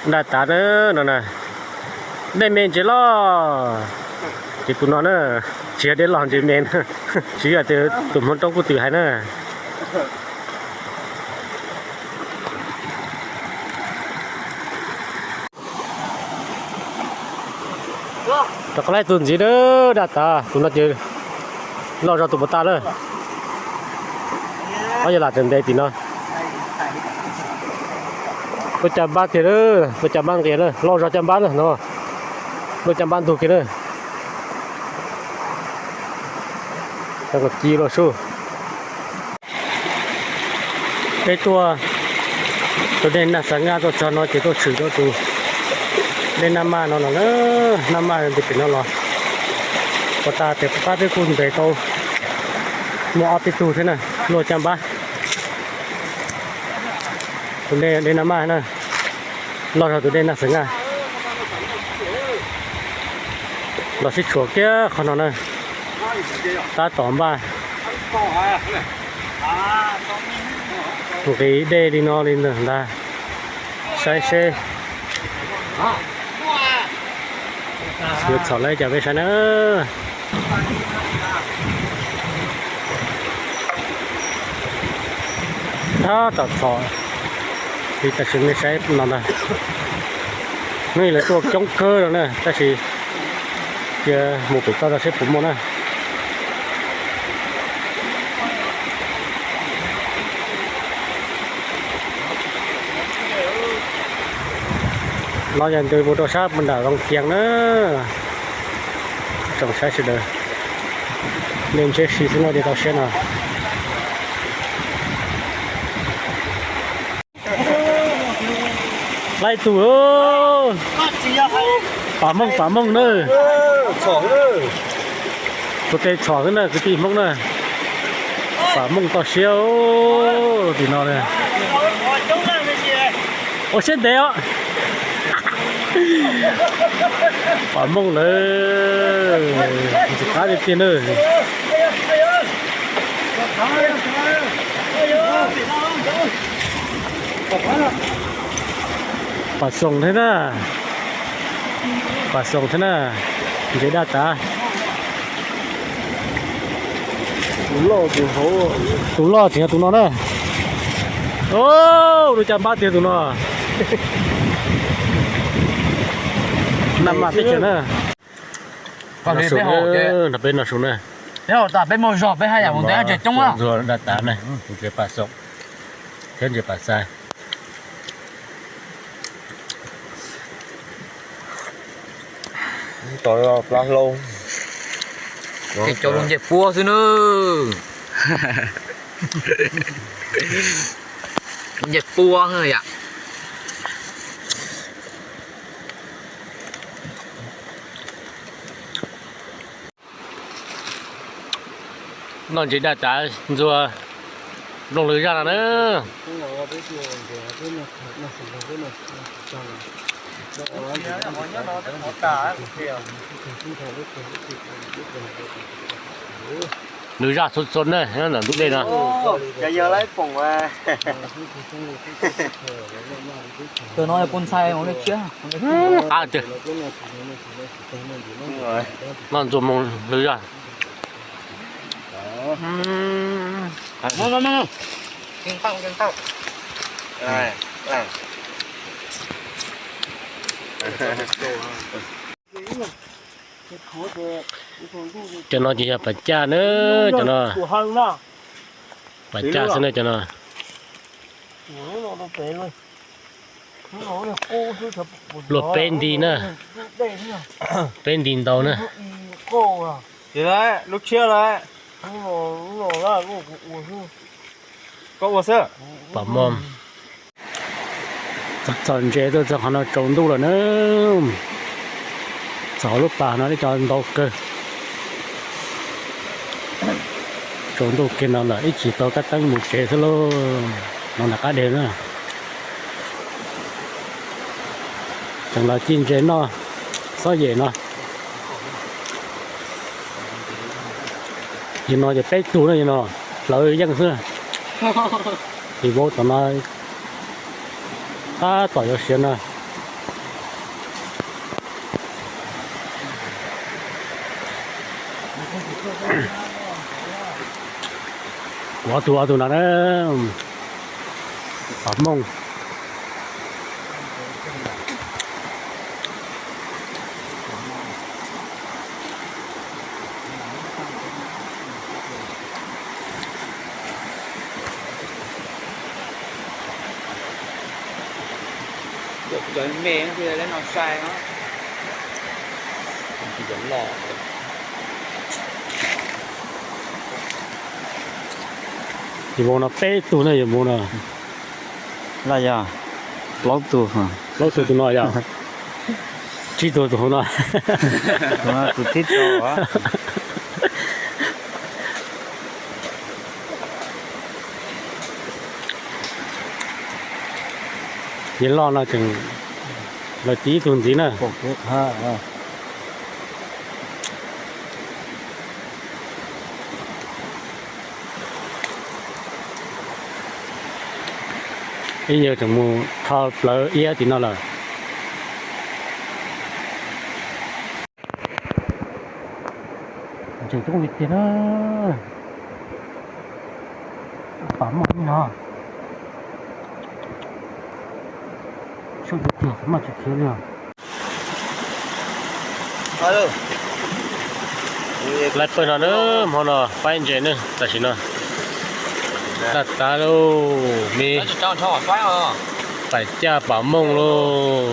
Daj tav na no na, dej me ntses loj. Ces tus no na, tsis yog dej loj ntses me na. Tsis yog tias tus hmoob roob kuj twm hais na. Rov qab laib tus ntxiv na, daj tav tus no ces loj zog tus puas tag lawm. Ob yog lam tseem ntev tim no. Luaj caj npab tiag, luaj caj npab nqis na, loj zog caj npab na no. Luaj caj npab ntug kiag na. Ci los sub. Peb tuaj tus dej Naj Xav Nkaj tuaj txog no ces tuaj tshwm rau tus dej Naj Maj no no na. Naj Maj ntawm pem no los puas tag, pem qab peb kuj ntes tau muaj ob peb tug thiab na, luaj caj npab. Tus dej Naj Maj na, loj zog tus dej Naj Xav Nkaj. Los sib tshuam kiag qhov no na, tab tom npaj nqis dej li no li ntag. Saib seb yuav txhom lawv cas peb saib na. Tab tom txhom li tam sim nej saib no ntag. Hnub ib lawv tuaj coob kawg no na, tab sis cia mus pem toj tau seb puas muaj na. No yog ntws mus rau sab nram Zoo Kias na. Tsoom saib sawv daws, nej ntshe si xwb no ces tau siab no. Laib tus, pam mooj pam mooj na. Tus tes txhom xwb na kwv tij Hmoob na. Pam mooj toj siab tim no na. Ua siab ntev os. Pam mooj lawm, ntxim qab tiag tiag na. Pam xoom thiab na, pam xoom thiab na, ntses daj tav. Tus loj tseem yog tus no na. Ua cas npab tiag tus no. Naj Maj teb chaws na. Nrog peb noj su na. Peb haus tas peb muaj zog peb haj yam mus ntev ntses coob na. Ntxuag daj tav na, tus ntses pam xoom thiab ntses pam xais. Tos plab hlau. Ces cov lus ncej puab xwb na. Ncej puab yom. Noj ntses daj tav ntxuag nplooj lwm zaj no na. Lwm zaj xo xo na, ntawm ntug dej no. Qab tiag. Noj ntxuag moog lwm zaj. Cov no ces yog pas caj na, cov no pas caj xwb na cov no. Luaj peb nti na, peb nti ntau na. Lub tshiab lawm. Koj ua xwb. Pom mom. Txog ntses tuaj txog qhov no tsaus ntuj lawm na. Txog lub pas no ib co ntau kawg. Tsaus ntuj kiag no lawm ib chim tau kab teeb mus tsev xwb lauj. No nram qab deg na. Tseem los ci ntses noj xob yem no. Yog no ces peb tug na, yog no hlawv yeej xwb. Ces vauv tom no tab tom yuav siav no. Ob tug, ob tug no na, pom mooj. Cov me no lawv no sai no. Yus mus no peb tug na, yus mus no. Laj yog plaub tug, plaub tug tus no yog, tsib tug tus hauv no. Tus no tus thib rau. Yog loj no tseem lawv tib tug ntxiv na. Ib yawg tseem mus tho plawv iab tim no lawm. Ntses coob li tiag na. Pom mooj li no. Sub tiag tiag, maj tsis khiav li os. Lawv pawg no na, hmo no faib ntses na, tam sim no. Tag tag lauj, me. Pais caj pom mooj lauj.